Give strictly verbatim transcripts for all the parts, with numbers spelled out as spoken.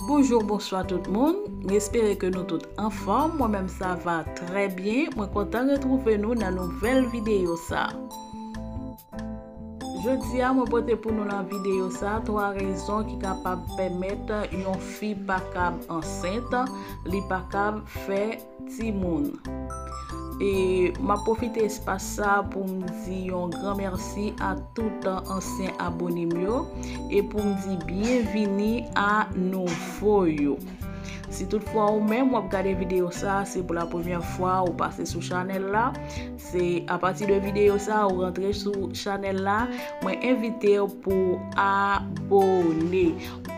Bonjou, bonswa tout moun. M espere ke nou tout anfòm. Mwen menm sa va trè byen. Mwen kontan retwouve nou nan nouvèl videyo sa. Jodi a, mwen pote pou nou nan videyo sa twa rezon ki kapab pèmèt yon fi pa kab ansent, li pa kab fè timoun. E m ap pwofite espas sa pou m di yon gran mèsi a tout ansyen abone m yo e pou m di byenvini a nouvo yo. Si toutfwa ou menm w ap gade videyo sa, se pou la premyè fwa ou pase sou chanèl la, se apati de videyo sa ou rantre sou chanèl la, mwen envite w pou abone.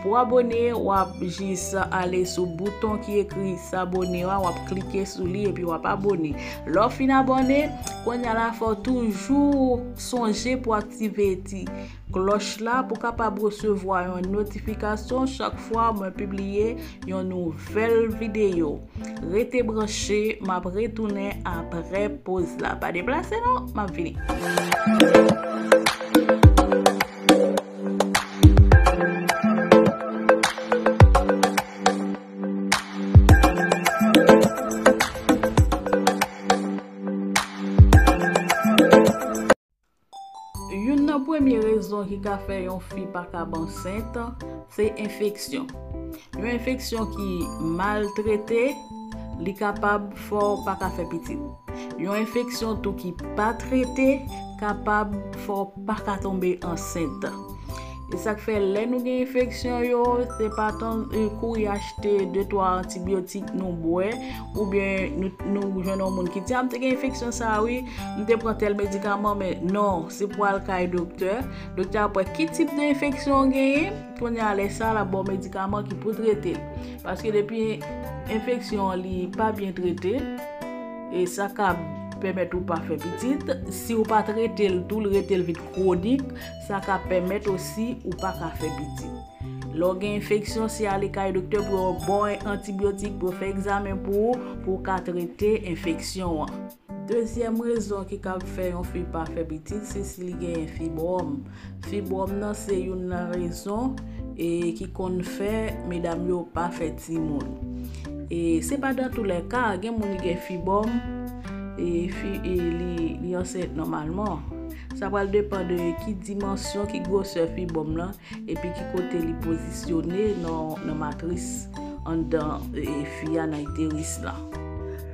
Pou abone, w ap jis ale sou bouton ki ekri s'abonner a, w ap klike sou li epi w ap abone. Lè w fin abone, kounye a la fò w toujou sonje pou aktive ti klòch la pou kapab resevwa yon notifikasyon chak fwa mwen pibliye yon nouvèl videyo. Rete branche, m ap retounen apre poz la. Pa deplase non, m ap vini. Youn nan premye rezon ki ka fè yon fi pa kab ansent, se enfeksyon. Yon enfeksyon ki mal trete, li kapab fè w pa ka fè pitit. Yon enfeksyon tou ki pa trete kapab fè w pa ka tonbe ansent. E sa k fè lè nou gen enfeksyon yo, se pa tann, e, kouri achte de twa antibyotik nou bwè, oubyen nou, nou jwenn yon moun ki di, "A, m te gen enfeksyon sa a, wi, m te pran tèl medikaman, men non, se pou al kay doktè." Doktè ap wè ki tip de enfeksyon w genyen, kounye a lè sa a, l ap ba w medikaman ki pou trete l. Paske depi enfeksyon an li pa byen trete, e sa ka pèmèt ou pa fè pitit. Si w pa trete l tou, l rete l vin kwonik, sa ka pèmèt osi ou pa ka fè pitit. Lè w gen enfeksyon, se ale kay doktè pou yo ba w antibyotik, pou yo fè egzamen pou ou, pou w ka trete enfeksyon an. Dezyèm rezon ki kab fè yon fi pa fè pitit, se si li genyen fibwòm. Fibwòm nan se youn nan rezon, e, ki konn fè medam yo pa fè timoun. E se pa dans tous les cas, gen moun ki gen fibwòm, e, fi, e li, li ansent nòmalman. Sa pral depann de ki dimansyon, ki gwosè fibwòm lan, epi ki kote li pozisyone nan, nan matris anndan, e, fi a, nan iteris la.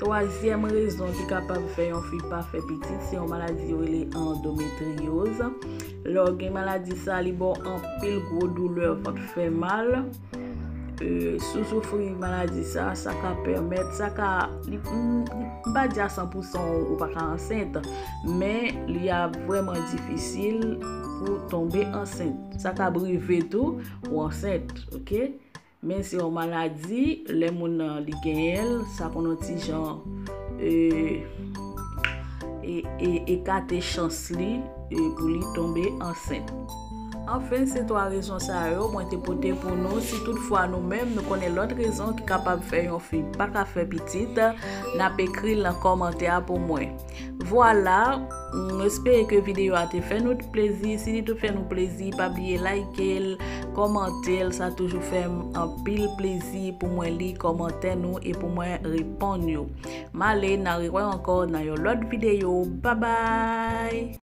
Twazyèm rezon ki kapab fè yon fi pa fè pitit, se yon maladi yo rele andometriyoz. Lè w gen maladi sa, li ba w anpil gwo doulè, vant fè mal. E, si w soufri maladi sa, sa ka pèmèt, sa ka, li, m, m pa di a san pou san ou, ou pa ka ansent, men li ap vrèman difisil pou w tonbe ansent. Sa ka rive tou, ou ansent, oke? Men se yon maladi, lè moun nan li genyen l, sa konn yon ti jan, e, e, e, ekate chans li, e, pou li tonbe ansent. Anfen, se twa rezon sa yo mwen te pote pou nou. Si toutfwa nou menm, nou konnen lòt rezon ki kapab fè yon fi pa ka fè pitit, n ap ekri l nan kòmantè a pou mwen. Vwala, m espere ke videyo a te fè nou plezi. Si li te fè nou plezi, pa bliye like l, kòmante l. Sa toujou fè m anpil plezi pou mwen li kòmantè nou e pou mwen reponn yo. M ale, n a rewè ankò nan yon lòt videyo. Babay!